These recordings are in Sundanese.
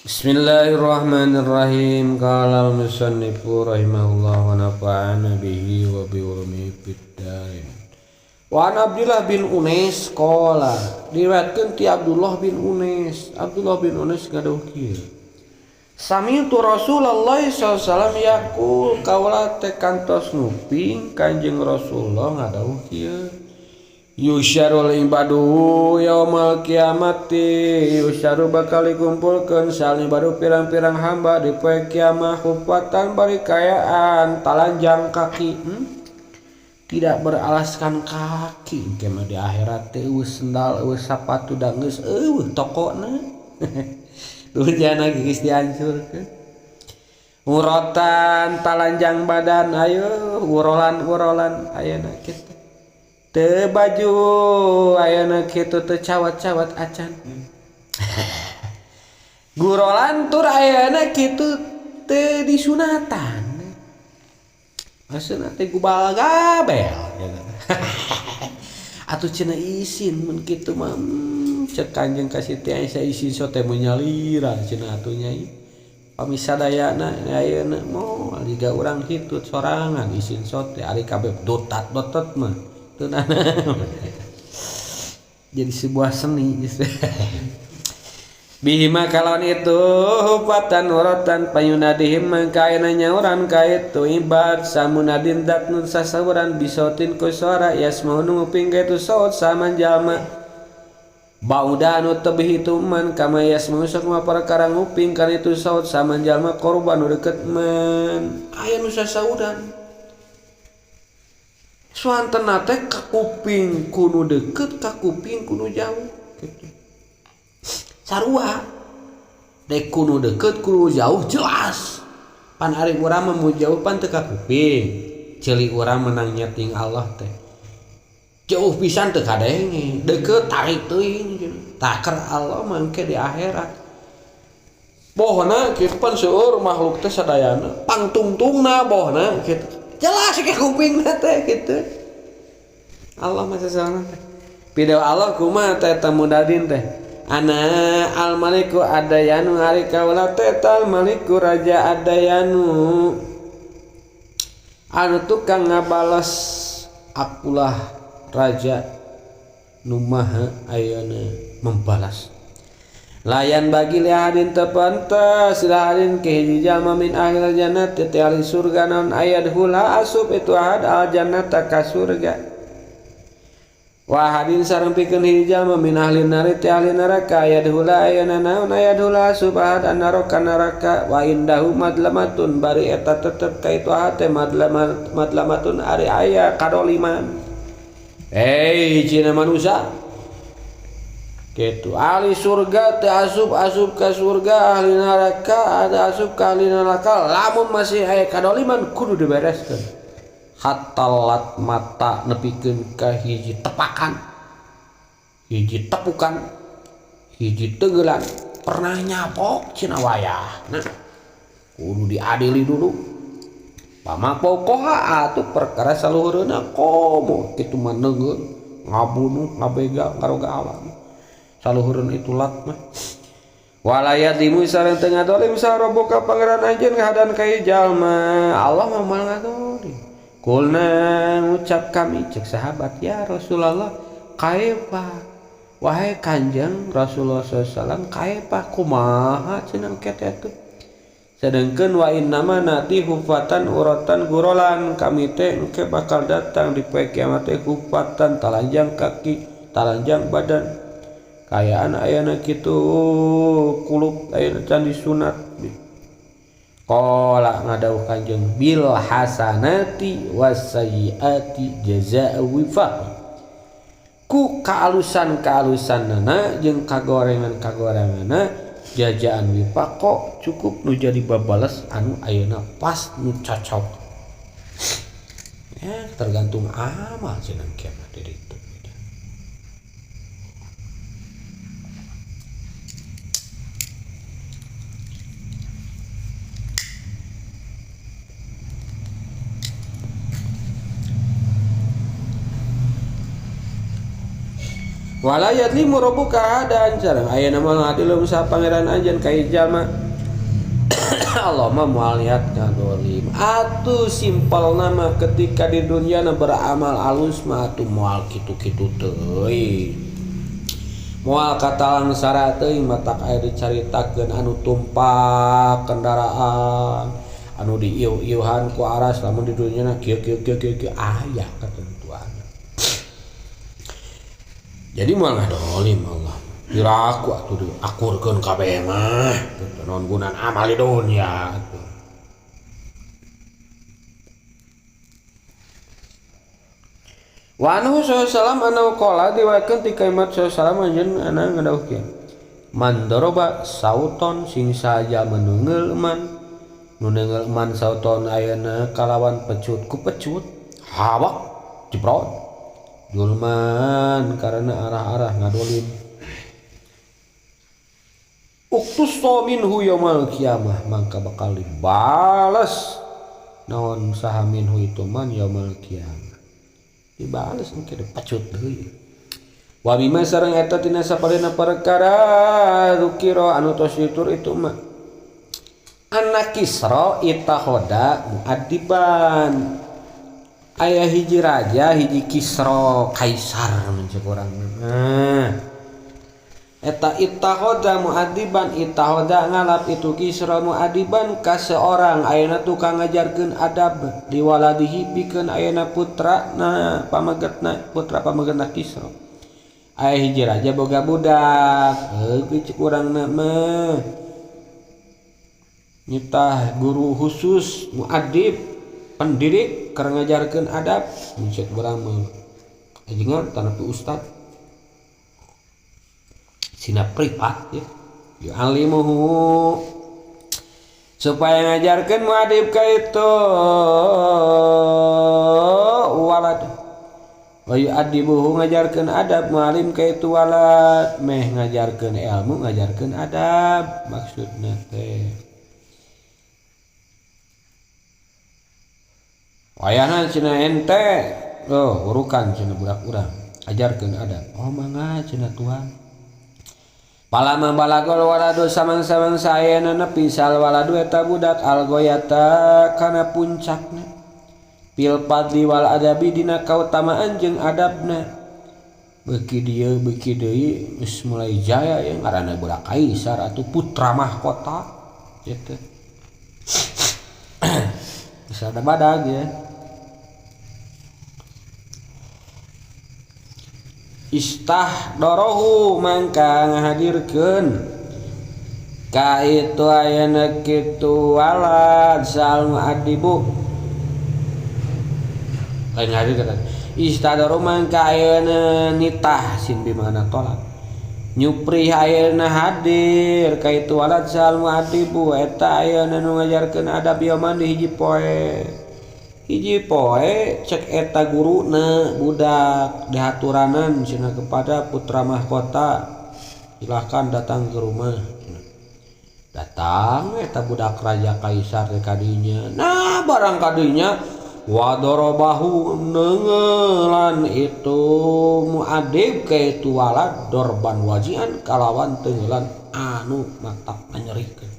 Bismillahirrahmanirrahim. Qala al-musannifu rahimahullah wa nafa'ana bihi wa bi ulumihi fid dharain. Wa an Abdullah bin Unais qala, diriwayatkeun ti Abdullah bin Unais. Abdullah bin Unais gaduh kieu. Sami'tu Rasulullah sallallahu alaihi wasallam yaqul, kaula teh kantos nguping Kanjeng Rasulullah ngadawuh kieu. Yusyarul ibadu yaumal kiamati, yusyaru bakal dikumpulkeun sal ibadu pirang-pirang hamba di poe kiamah hufatan bari kayaan talanjang kaki, Tidak beralaskan kaki engke mah di akhirat teh eueuh sendal eueuh sapatu da geus eueuh tokona. Dujana geus dihancurkeun. Urotan talanjang badan ayo urolan-urolan ayeuna kitu. Teu baju ayeuna kitu teu cawat-cawat acan. Gurolan tur ayeuna kitu teu disunatan. Maksudna teh gubal gabel gitu. Atuh cenah isin mun kitu mah cek Kanjeng ka Siti Aisyah isin so teh menyalira cenah atuh nyai. Pami sadayana ayeuna moal jiga urang hitut sorangan isin so teh ari kabeh dotat-dotot mah. Jadi sebuah seni gitu. Bihima kalon itu hufatan uratan payunadihim mangka ayeuna nyauran ka itu ibad samunadin dat nun sasauran bisotin ku suara yasmau nu nguping ka itu saut saman jalma bauda anu tebih itu man kama yasmau sok mah perkara nguping kana itu saut saman jalma korban nu deket man aya nu sasauran suantena teh ka kuping kuno deket ka kuping kuno jauh gitu. Sarua dek kuno deket kuno jauh jelas pan ari urang mah mu jauh pan teu ka kuping ceuli urang menang nyeting Allah teh jauh pisan teu kadenge deket tarik teuing taker Allah mangke di akhirat bohna kitu pan seueur makhluk teh sadayana pangtungtungna bohna kitu jelas ke kuping teh gitu. Allah mah sasana teh. Video Allah kumaha teh tamudadin teh. Ana al maliku adayanu ari kaula teh al maliku raja adayanu. Anu tukang ngabales akulah raja nu maha ayeuna membalas. Layan bagi lihadin tepantas lihadin kehiji jalma min ahli jannah teh ahli surga naon ayat hula asup itu ahad al jannata ka surga wa hadin sareng pikeun hiji jalma min ahli nari teh ahli neraka ayat hula ayeuna naon ayat hula asup ahad an-naraka neraka wa indahu madlamatun bari eta tetep ka itu ahad teh madlamatun ari aya kadoliman cina manusia gitu ahli surga teh asup ka surga ahli neraka ada asup ka ahli neraka lamun masih aya kadoliman kudu dibereskeun hatta lat mata nepikeun ka hiji tepakan hiji tepukan hiji tegelan pernah nyapok cenah wayahna kudu diadili dulu pama pokoha atuh perkara saluhureuna komo kitu mah neungeun ngabunuh ngabega ngaroga alam saluhureun itu lat mah walaya dimu sareng teu ngadolim saroboka pangeran anjeun ngahadan ka jalma Allah mah moal ngadolim kulna ngucap kami cek sahabat ya Rasulullah kaifa wahai Kanjeng Rasulullah sallallahu alaihi wasallam kaifa kumaha cenah kitu teh sedengkeun wa innama nati hufatan uratan gurolan kami teh engke bakal datang di poe kiamat teh hufatan talanjang kaki talanjang badan kayaan ayana kitu kulub ayana can disunat qala ngadawuh Kanjeng bil hasanati wasayyiati jazaa wifaq ku kaalusan-kaalusanana jeung kagorengan-kagorenganana jajaan wifaq kok cukup nu jadi babales anu ayeuna pas nu cocok ya tergantung amal cenah kiamat di ditu. Wala yadlimu rabbuka ahadan sareng ayeuna mah ngadilem saha pangeran anjeun ka jalma. Allah mah moal niat ngadolim. Atuh simpel nama ketika di dunia na beramal alus mah atuh moal kitu-kitu teuing. Moal katalangsara teuing matak aya dicaritakeun anu tumpak kendaraan anu diiuh-iuhan ku aras lamun di dunia na kieu kieu kieu kieu aya ketentuan. Jadi moal ngadolim Allah. Piraku atuh diakurkeun kabeh mah kitu naon gunana amal di dunia atuh. Wa anhu sallallahu alaihi qala diwakeun ti kalimat sallallahu anjeun ana ngadawuh kieu. Man daraba sauton sing saja menungel man nu neungel man sauton ayeuna kalawan pecut ku pecut hawak jebrot zulman karena arah-arah ngadolim. Uktuso minhu yaumal kiamah mangka bakal dibales naon saha minhu itu man yaumal kiamah dibales engke dipecut deui. Wa bima sareng eta tina sapalihna perkara zukira anu tos ditur itu mah anak Kisra itahoda muadiban aya hiji raja hiji Kisra kaisar mun cek urang mah. Eta ittahoda muadiban ittahoda ngalap itu Kisra muadiban ka seorang ayeuna tukang ngajarkeun adab diwaladihi pikeun ayeuna putrana pamegetna putra pamegetna Kisra. Aya hiji raja boga budak heuh cek urangna mah nyitah guru khusus muadib pendidik keur ngajarkeun adab mun cek urang mah ajengan tanapi ustad sina privat ya yu'allimuhu supaya ngajarkeun muadib ka itu walad wa yu'addibuhu ngajarkeun adab mualim ka itu walad meh ngajarkeun ilmu ngajarkeun adab maksudna teh wayahna cenah ente oh urukan cenah budak urang ajarkeun adab oh mangga cenah tuan. Palama balagol waladu samang-samang ayeuna nepi sal waladu eta budak algoyata kana puncakna pil fadli wal adabi dina kautamaan jeung adabna beuki dieu beuki deui geus mulai jaya ya ngaranna budak kaisar atuh putra mahkota kitu geus ada badag ya. Istahdarahu mangka ngahadirkeun ka itu ayeuna kitu walad sal muadibu lain hadir kata istahdarahu mangka ayeuna nitah sin bi mana tolak nyupri ayeuna hadir ka itu walad sal muadibu eta ayeuna nu ngajarkeun adab yaman di hiji poe. Hiji poe cek eta guruna budak dihaturanan cenah kepada putra mahkota silahkan datang ke rumah. Datang eta budak raja kaisar teh kadinya. Nah barang kadinya wadorobahu neungelan itu muadib ka itu walad dorban wajian kalawan teungelan anu matak nyerikeun.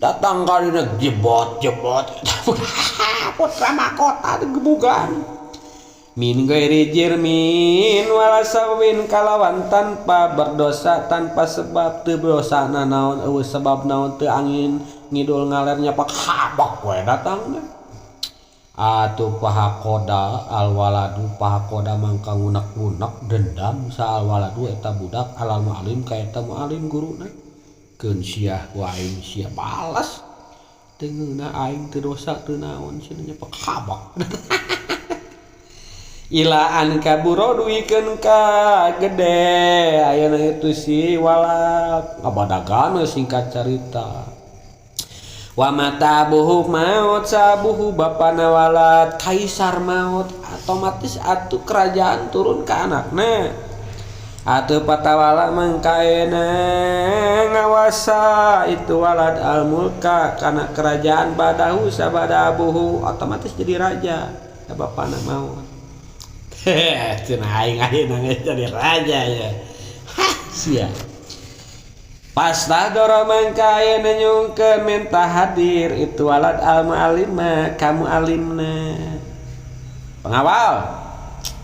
Datang kali jebot-jebot putra mahkota digebugan min ghairi jirmin wala sababin kalawan tanpa berdosa tanpa sebab teu dosa naon eueuh sebab naon teu angin ngidul ngaler nyapak habak we datangna atuh pahakoda alwaladu pahakoda mangka ngunek-ngunek dendam sa alwaladu eta budak alal muallim ka eta muallim guruna keun sia ku aing sia balas teu ngeunah aing teu dosa teu naon cenah nyepak habak ilaan kaburo duikeun ka gede ayeuna itu si walad ngabadagan singkat carita wa mata buhu maut sabuhu bapana walad kaisar maut otomatis atuh kerajaan turun ka anakna atuh patawala mangkaena ngawasa itu walad al mulka kana kerajaan badahu sabada abuhu otomatis jadi raja da bapana maut. Cenah aing ayeuna geus jadi raja ya. Hah sia. Pastadoro mangka ayeuna nyungkeun minta hadir itu walad al mualima kamu alimna. Pengawal,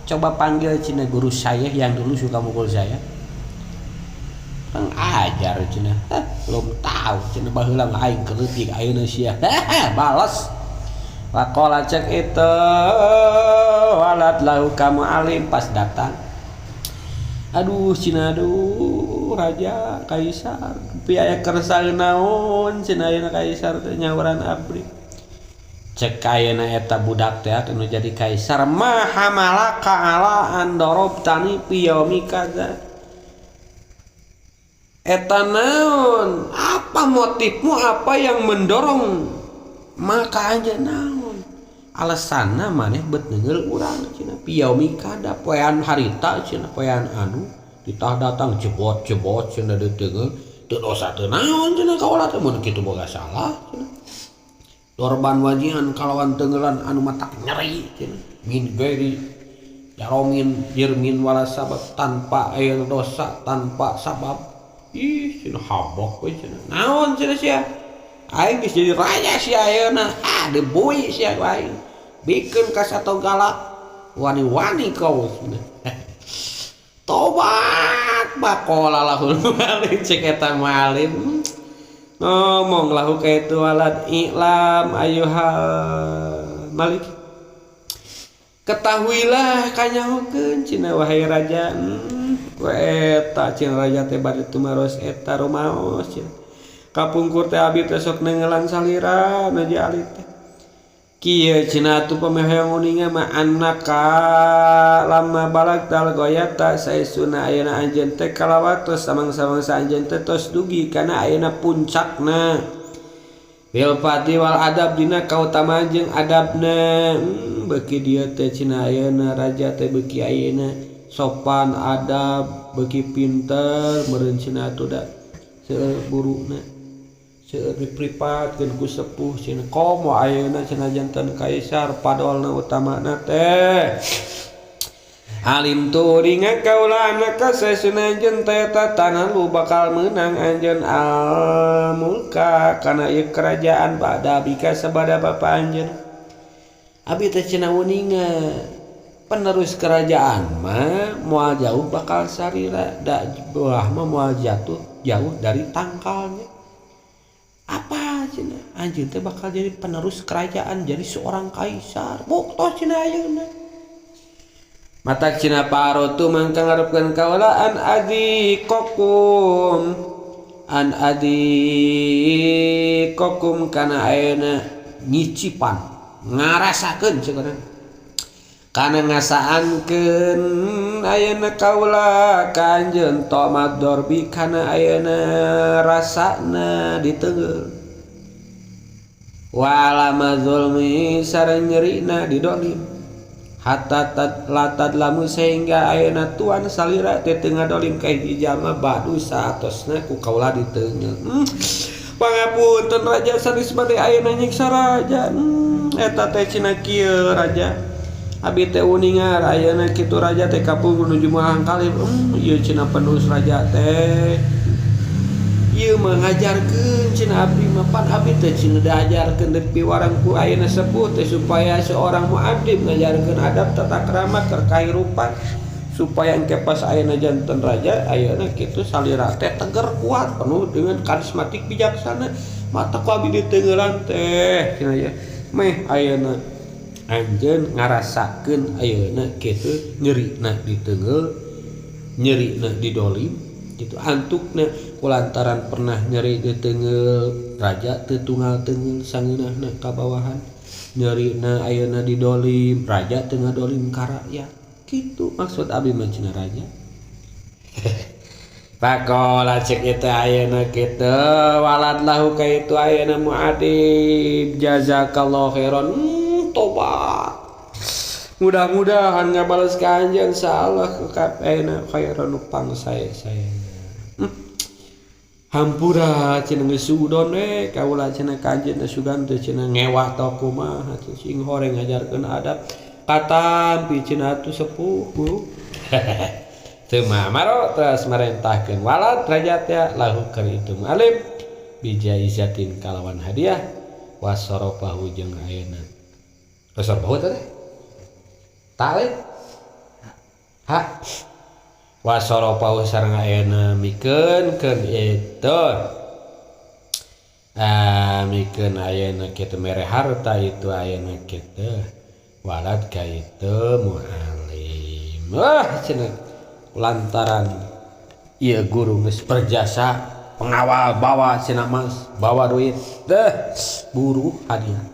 coba panggil cina guru saya yang dulu suka mukul saya. Pengajar cina, belum tahu cina baheula aing keleutik ayeuna sia. Balas. Faqala cek itu walad lahu kamu alim pas datang. Aduh cina aduh raja kaisar pi aya kersa naon cina ayeuna kaisar teh nyauran abdi. Cek ayeuna eta budak teh anu jadi kaisar ma hamalaka ala an darabtani fi yaumi kadza. Eta naon? Apa motifmu, apa yang mendorong maka aja naon? Alasanna maneh bet neunggeul urang cenah fi yaumi kadza poean harita cenah poean anu ditah datang jebot-jebot cenah diteunggeul teu dosa teu naon cenah kaolah teh mun kitu boga salah cenah. Dorban wajihan kalawan tenggelan anu matak nyeri cenah min gairi jaromin jirmin wala sabab tanpa aya dosa tanpa sabab. Ih cenah habok we cenah naon cenah sia aing geus jadi raja sia ayeuna ah dibui sia aing bikeun ka sato galak wani-wani kau cenah. Tobat baqala lahul malim cek eta malim ngomong lahu ka itu walad i'lam ayuhal malik ketahuilah kanyahokeun cenah wahai raja. Eta cenah raja teh bade tumaros eta rumaos cenah kapungkur teh abdi teh sok neungelan salira naja alit teh kieu cenah atuh pameh uninga mah annaka lama balagtal goyata saesuna ayeuna anjeun teh kalawatos samang-samangsa anjeun teh tos dugi kana ayeuna puncakna bil fadli wal adab dina kautamaan jeung adabna. Beuki dieu teh cenah ayeuna raja teh beuki ayeuna sopan adab beuki pinter meureun cenah atuh da seueur burukna seueur dipripatkeun ku sepuh cenah komo ayeuna cenah janten kaisar padolna utamana teh alim turinga kaula anaka saesuna anjeun teh tanah lu bakal meunang anjeun al mulka kana ieu kerajaan bada bika sabada bapa anjeun. Abi teh cenah uninga penerus kerajaan mah moal jauh bakal sarira da buah mah moal jatuh jauh dari tangkalnya. Apa cenah anjeun teh bakal jadi penerus kerajaan jadi seorang kaisar buktos cenah ayeuna. Mata cenah parotu mangka ngarepkeun kaula an adikokum an adikokum kana ayeuna nyicipan ngarasakeun cenah kana ngasaankeun ayeuna kaula ka anjeun tomat dorbi kana ayeuna rasana diteunggeul wa alama zulmi sareng nyerina didolim hatta latad lamu sehingga ayeuna tuan salira teh teu ngadolim ka hiji jalma badu saatosna ku kaula diteunggeul. Pangapunten raja sanes bade ayeuna nyiksa raja. Eta teh cenah kieu raja abi teh uningar ayeuna kitu raja teh kapungkur nuju moal kalih. Ieu cenah penerus raja teh ieu mah ngajarkeun cenah abdi mah pan abdi teh cenah diajarkeun deui piwarang ku ayeuna sepuh teh supaya seorang muadib ngajarkeun adab tata krama keur kahirupan supaya engke pas ayeuna janten raja ayeuna kitu salira teh teger kuat penuh dengan karismatik bijaksana mata ku abdi diteungeulan teh cenah ya meh ayeuna anjeun ngarasakeun ayeuna kitu nyerina diteunggeul nyerina didolim kitu antukna kulantaran pernah nyeri diteunggeul raja teu tunggal teunggeul sangeunahna ka bawahan nyerina ayeuna didolim raja teu ngadolim ka rakyat kitu maksud abdi mah cenah raja. Pakola cek eta ayeuna kitu walad lahu ka itu ayeuna muadib jazakallahu khairan. Tobat mudah-mudahan ngabales ka anjeun salah ka ayeuna khairan nu pangsae-sae. Hampura cenah geus sudon we kaula cenah ka anjeun teh sugan teh cenah ngewa tah kumaha sing horeng ngajarkeun adab Katampi cenah atuh sepuh guru. Teu maro terus marentahkeun walad raja teh lahu keur itu muallim bijaizatin kalawan hadiah wasarafahu jeung ayeuna. Wasarafahu teh tah ha wasarafahu sareng ayeuna mikeun keun itu mikeun ayeuna kitu mere harta itu ayeuna kitu walad ka itu muallim. Wah, cenah lantaran ieu guru geus berjasa pengawal bawa cenah mas bawa duit deh buru hadiah.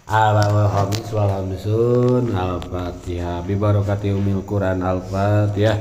Al khamis wal khamsun. Al-Fatihah bi barakati umil Quran. Al-Fatihah.